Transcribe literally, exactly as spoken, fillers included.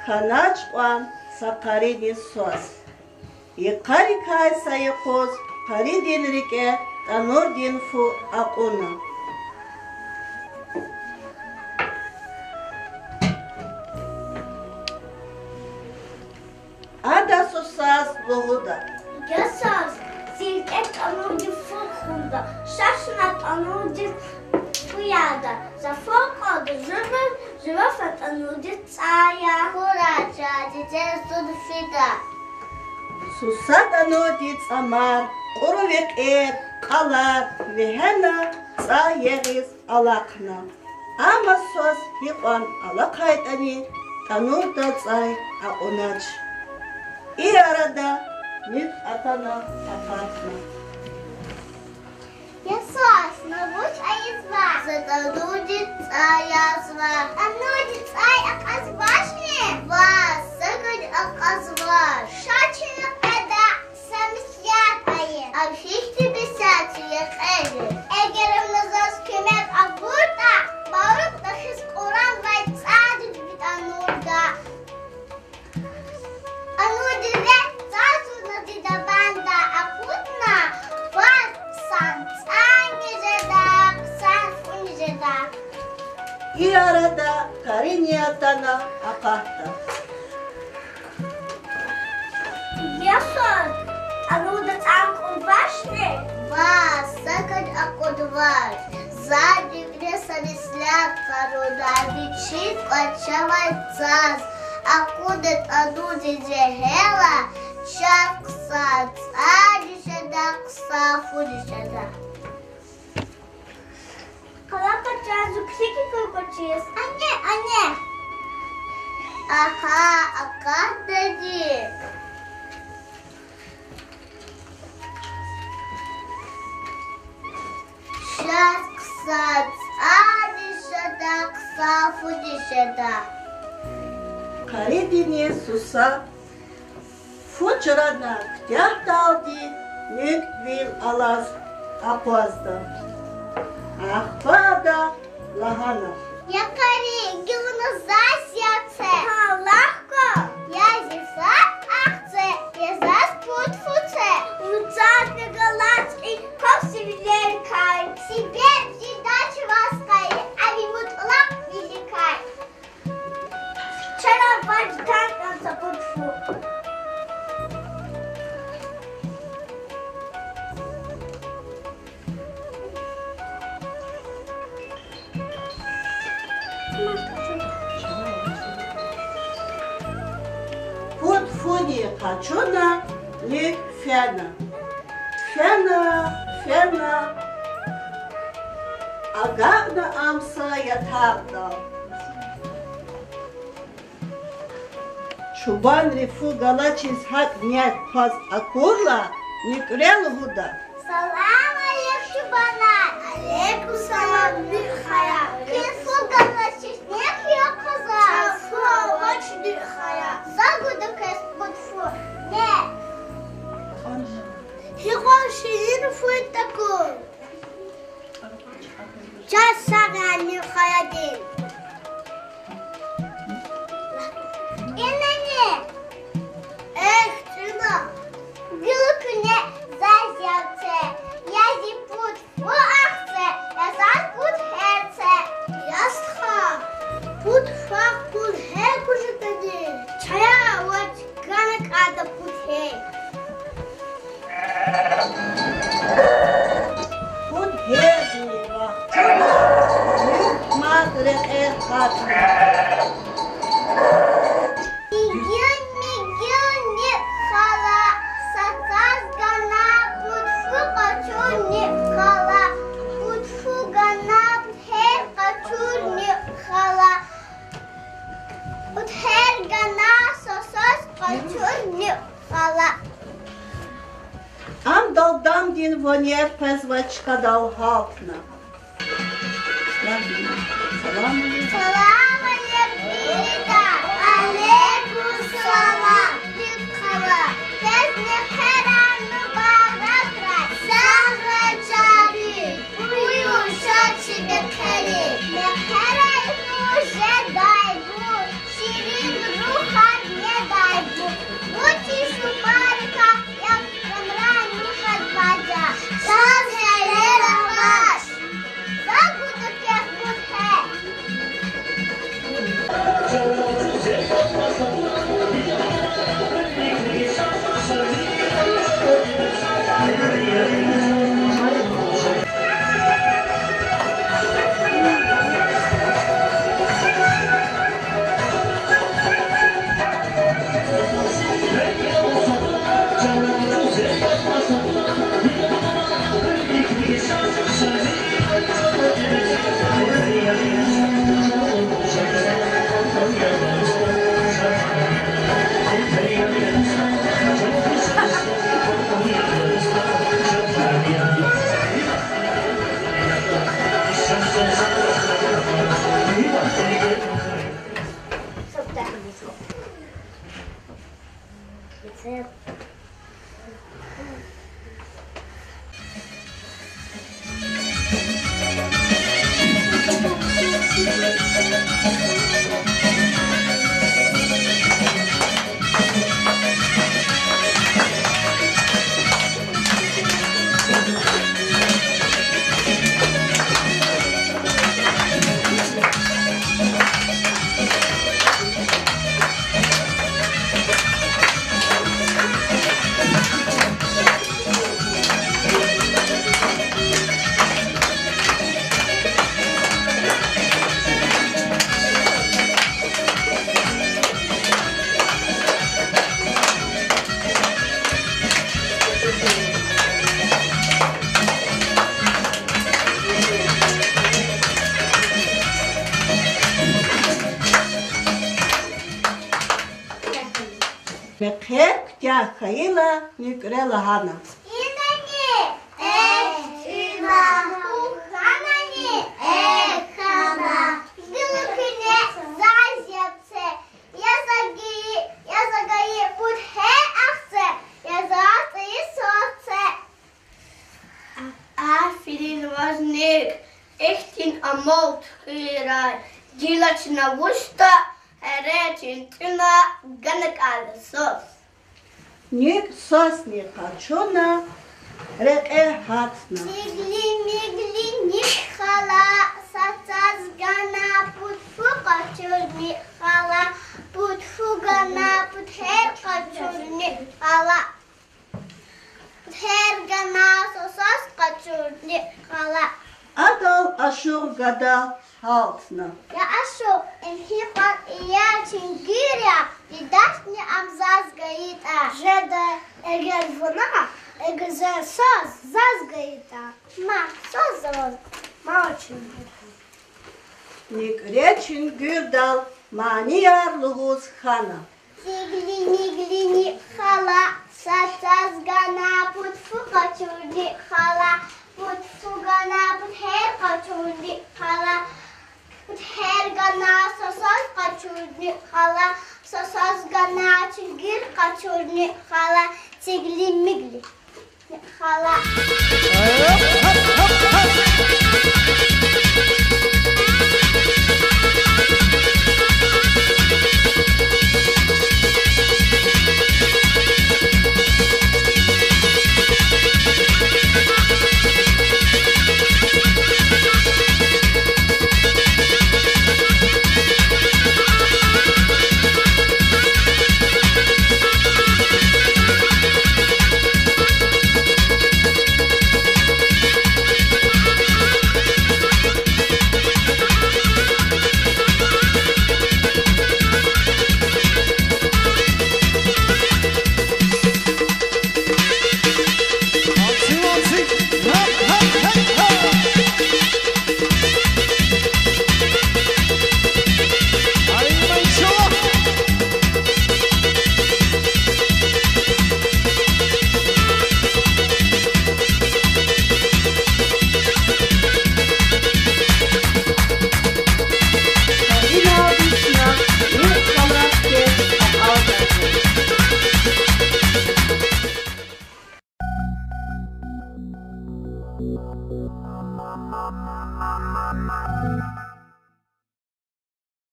Канач кьван са къариниз свас. Йикъарикай са юкъуз къаридин рикӀе тӀанурдин фу акьуна. Ада сусаз лугьуда: Я сус, зи рикӀе тӀанурдин фу акьунда, ша чна тӀанурдин фу яда, за фу акьада, жуваз, жуваз тӀанурдин цӀай я. Хьурай, чан диде, зун фида. Суса тӀанурдин цӀамар, кьуру векьер, кьалар вегьена, цӀай ягъиз алахъна. Амма сус гьикьван алахъайтӀани, тӀанурда цӀай акьунач. И арада нуькӀ атана акъатна. Я сус, на вуч ийизва? За тӀанурдин цӀай язва. ТӀанурдин цӀай акьазвачни? Ваз, сакӀани акьазвач. Ша чна къведа, са меслят ая. Ам гьихьтин меслят я, я кьеди? Эгер вуна заз куьмек авуртӀа, муькуь хьиз кьуранвай цӀайдик ви тӀанурда. ТӀанурдин векь заз вуна зи дабанда акъудна, ваз хъсан цӀайни жеда, хъсан фуни жеда. И арада къарини атана акъатда. Я сус, тӀанурда цӀай акьудвачни? Ваз, сакӀани акьудвач. За вилик са меслят къалурда, вичиз кӀвачавай цаз. Акъудна тӀанурдин жегьила, чаз хъсан цӀайни жеда, хъсан фуни жеда. Къала къачу, зун килиг квачиз. Ане, ане. Агьа, акъатнади. Чаз хъсан цӀайни жеда, хъсан фуни жеда. Къаридини суса фу чрана куьтягьдалди нуькӀ вил алаз акъвазда. Ахпа ада лагьана: Я къари, гила вуна заз яб це. Гьа, лагь хьи. Я зи сад ахце, я заз пуд фу це. Вучиз галачни квахьзава вилерикай? Себеб жедач ваз къари, а ви мутӀлакь виликай. Чара ваз тан кӀан са пуд фу. Пуд фуни къачуна, нуькӀ фена. Фена, фена, агакьна ам са ятарда. Чубанри фу галачиз гьакӀ нек хъваз акурла, нуькӀре лугьуда: Салам алейк, чубанар! Алейкум салам, нуькӀ хая! Куьн фу галачиз нек я хъвазва? Чаз фу авач, нуькӀ хая. Са гуда квез пуд фу. Не. Гьикьван ширин фу я такур. Чаз сагъ я, нуькӀ хаяди. Инани. Эхь, чӀуна. Гила куьне заз яб це. Я зи пуд фу ахце, я заз пуд гьер це. Я стха, пуд фу, пуд гьер куз жедани? Чая вач гана кӀанда пуд гьер. Пуд гьерни вахчуна, нуькӀ мад рекье гьатна. Мигьил, мигьил, нуькӀ хала, са цаз гана пуд фу къачур, нуькӀ хала, пуд фу гана пуд гьер къачур, нуькӀ хала, пуд гьер гана са цаз къачур, нуькӀ хала. Ам далдамдин ванер къвезвай чкадал гьалтна. Салам алейкум. Салам алейкум, диде. Алейкум салам, нуькӀ хала. Квез мехъерар мубаракрай. Сагърай, чан диде. Буюр, ша чи мехъерик. Мехъерар хьуй, жедай бур, ширин рух Кя хьайила, нуькӀре лагьана: Инани, э, има, хьанани, э, хьана, гила куьне заз яб це, я за гайи, я за гайи пуд гьер ахце, я заз цӀийи соз це. Аферин ваз, нуькӀ, ихьтин амал туькӀуьрай. Гила чна вучда, гьеречин тӀуьна гана кӀанда соз. НуькӀ сосни къачуна, рекье гьатна. Цигли-мигли, нуькӀ хала, са цаз гана пуд фу къачур, нуькӀ хала, пуд фу гана, пуд гьер къачур, нуькӀ хала, пуд гьер гана, са сос къачур, нуькӀ хала. Адал ашукь гада гьалтна: Я ашукь, им гьикьван иер чуьнгуьр я, дидесни ам заз гайитӀа. Жеда, эгер вуна, эгер зи сос заз гайитӀа. Ма, сос заз, ма чуьнгуьр. НуькӀре чуьнгуьрдал манияр лугьуз хьана. Цигли-мигли, нуькӀ хала, са цаз гана пуд фу къачур, нуькӀ хала, пуд фу гана, пуд гьер къачур, нуькӀ хала, пуд гьер гана, са сос къачур, нуькӀ хала, са сос гана, чуьнгуьр къачур, нуькӀ хала, цигли-мигли, нуькӀ хала.